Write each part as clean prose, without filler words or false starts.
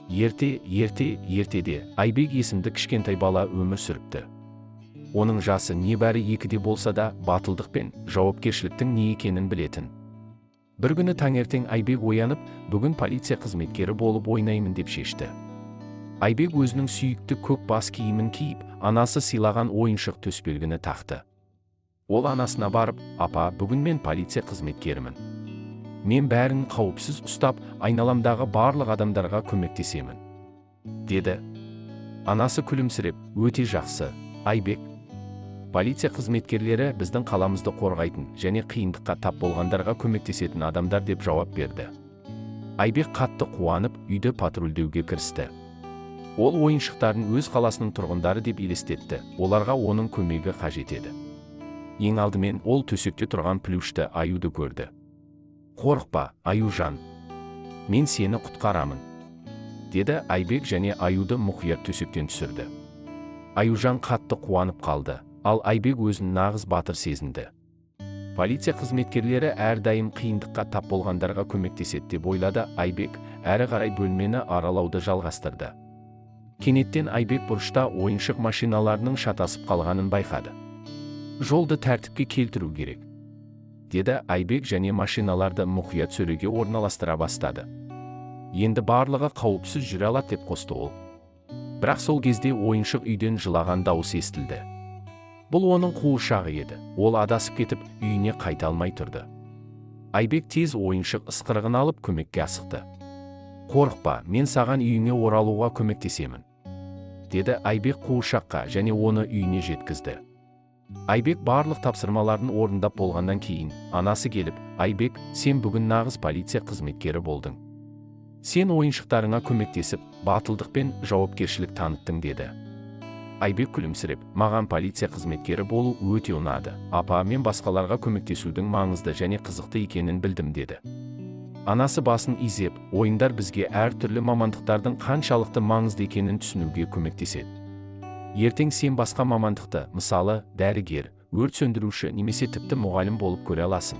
Ерте, ерте, ертеде Айбек есімді кішкентай бала өмір сүріпті. Оның жасы небәрі 2-де болса да, батылдық пен жауапкершіліктің не екенін білетін. Бір күні таңертең Айбек оянып, бүгін полиция қызметкері болып ойнаймын деп шешті. Айбек өзінің сүйікті көк бас киімін киіп, анасы сыйлаған ойыншық төсбелгіні тақты. Ол анасына барып, «Апа, бүгін мен полиция қызметкерімін. Мен бәрін қауіпсіз ұстап, айналамдағы барлық адамдарға көмектесемін», – деді. Анасы күлімсіреп, «Өте жақсы, Айбек. Полиция қызметкерлері біздің қаламызды қорғайтын және қиындыққа тап болғандарға көмектесетін адамдар», – деп жауап берді. Айбек қатты қуанып, үйді патрульдеуге кірісті. Ол ойыншықтарын өз қаласының тұрғындары деп елестетті, оларға оның көмегі қажет еді. Ең алдымен ол төсекте тұрған плюшті аюды көрді. «Қорықпа, аюжан. Мен сені құтқарамын», – деді Айбек және аюды мұқият төсектен түсірді. Аюжан қатты қуанып қалды, ал Айбек өзін нағыз батыр сезінді. Полиция қызметкерлері әрдайым қиындыққа тап болғандарға көмектеседі деп ойлады Айбек, әрі қарай бөлмені аралауды жалғастырды. Кенеттен Айбек бұрышта ойыншық машиналарының шатасып қалғанын байқады. «Жолды тәртіпке келтіру керек», – деді Айбек және машиналарды мұқият сөреге орналастыра бастады. «Енді барлығы қауіпсіз жүре алады», – деп қосты ол. Бірақ сол кезде ойыншық үйден жылаған дауыс естілді. Бұл оның қуыршағы еді. Ол адасып кетіп, үйіне қайта алмай тұрды. Айбек тез ойыншық ысқырығын алып, көмекке асықты. «Қорықпа, мен саған үйіңе оралуға көмектесемін», – деді Айбек қуыршаққа және оны үйіне жеткізді. Айбек барлық тапсырмаларын орындап болғаннан кейін, анасы келіп, «Айбек, сен бүгін нағыз полиция қызметкері болдың. Сен ойыншықтарыңа көмектесіп, батылдық пен жауапкершілік таныттың», – деді. Айбек күлімсіреп, «Маған полиция қызметкері болу өте ұнады. Апа, мен басқаларға көмектесудің маңызды және қызықты екенін білдім», – деді. Анасы басын изеп, «Ойындар бізге әртүрлі мамандықтардың қаншалықты маңызды екенін түсінуге көмектеседі. Ертең сен басқа мамандықты, мысалы, дәрігер, өрт сөндіруші немесе тіпті мұғалім болып көре аласың.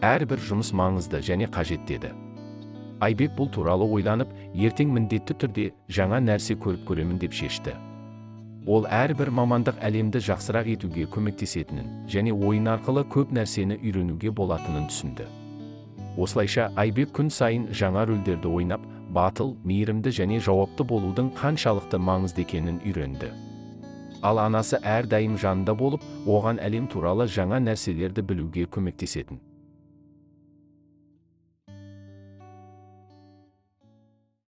Әрбір жұмыс маңызды және қажет», – деді. Айбек бұл туралы ойланып, ертең міндетті түрде жаңа нәрсе көріп көремін деп шешті. Ол әрбір мамандық әлемді жақсырақ етуге көмектесетінін және ойын арқылы көп нәрсені үйренуге болатынын түсінді. Осылайша Айбек күн сайын жаңа рөлдерді ойнап, батыл, мейірімді және жауапты болудың қаншалықты маңызды екенін үйренді. Ал анасы әрдайым жанында болып, оған әлем туралы жаңа нәрселерді білуге көмектесетін.